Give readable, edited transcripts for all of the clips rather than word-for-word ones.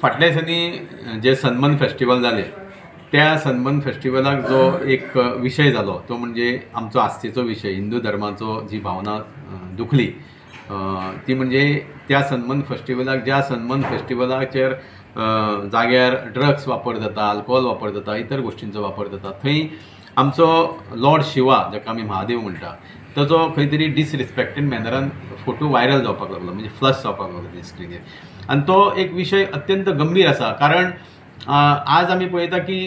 फाटल्या दिसांनी जे sunburn festival जालें त्या सनबर्न फेस्टिवलाक जो एक विशय जालो तो म्हणजे आमचो आस्थेचो विशय, हिंदू धर्माचो जी भावना दुखली ती म्हणजे त्या सनबर्न फेस्टिवलाक, ज्या सनबर्न फेस्टिवलाचेर जाग्यार ड्रग्स वापर जाता, अल्कोहोल वापर जाता, इतर गोश्टींचो वापर जाता, थंय आमचो लॉर्ड शिवा जाका आमी महादेव म्हणटा ताचो खंय तरी डिसरिस्पेक्टेड मॅनरान फोटो व्हायरल जावपाक लागलो, म्हणजे फ्लश जावपाक लागलो स्क्रिनीर. आनी तो एक विशय अत्यंत गंभीर आसा, कारण आज आमी पळयता की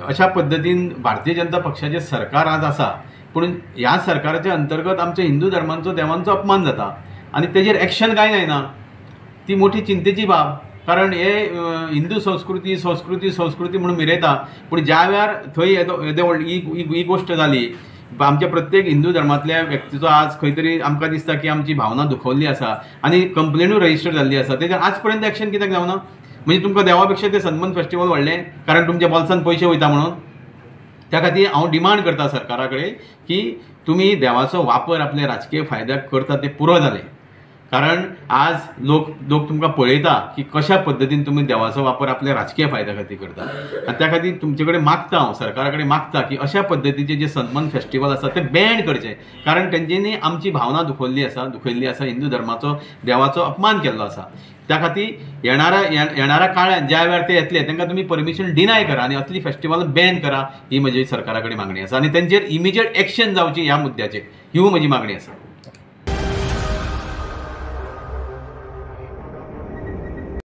अशा पद्दतीन भारतीय जनता पक्षाचें सरकार आज आसा, पूण ह्या सरकाराच्या अंतर्गत आमच्या हिंदू धर्मांचो देवांचो अपमान जाता आनी तेजेर एक्शन कांय जायना. ती मोठी चिंतेची बाब, कारण हे हिंदू संस्कृती संस्कृती संस्कृती म्हणून मिरयता, पूण ज्या वेळार थंय येदो ही गोश्ट जाली, आमच्या प्रत्येक हिंदू धर्मांतल्या व्यक्तीचो आज खंय तरी आमकां दिसता की आमची भावना दुखवल्ली आसा आनी कंप्लेनूय रजिस्टर जाल्ली आसा, तेजेर आज पर्यंत एक्शन कित्याक जावना? म्हणजे तुमकां देवा पेक्षा तें सनबर्न फेस्टिवल व्हडलें, कारण तुमच्या बोल्सान पयशे वयता म्हणून. त्या खातीर हांव डिमांड करता सरकारा कडेन की तुमी देवाचो वापर आपल्या राजकीय फायद्याक करता तें पुरो जालें, कारण आज लोक तुमकां पळयता की कशा पद्दतीन तुमी देवाचो वापर आपल्या राजकीय फायद्या खातीर करता. आनी त्या खातीर तुमचे कडेन मागता, हांव सरकारा कडेन मागता की अशा पद्दतीचे जे सनबर्न फेस्टिवल आसा ते बॅन करचें, कारण तेंच्यांनी आमची भावना दुखयल्ली आसा, हिंदू धर्माचो देवाचो अपमान केल्लो आसा. त्या खातीर येणाऱ्या काळान ज्या वेळार ते येतले तांकां तुमी परमिशन डिनाय करा आनी असली फेस्टिवल बॅन करा, ही म्हजी सरकारा कडेन मागणी आसा आनी तेंचेर इमिजिएट एक्शन जावची ह्या मुद्द्याचेर, हीवूय म्हजी मागणी आसा.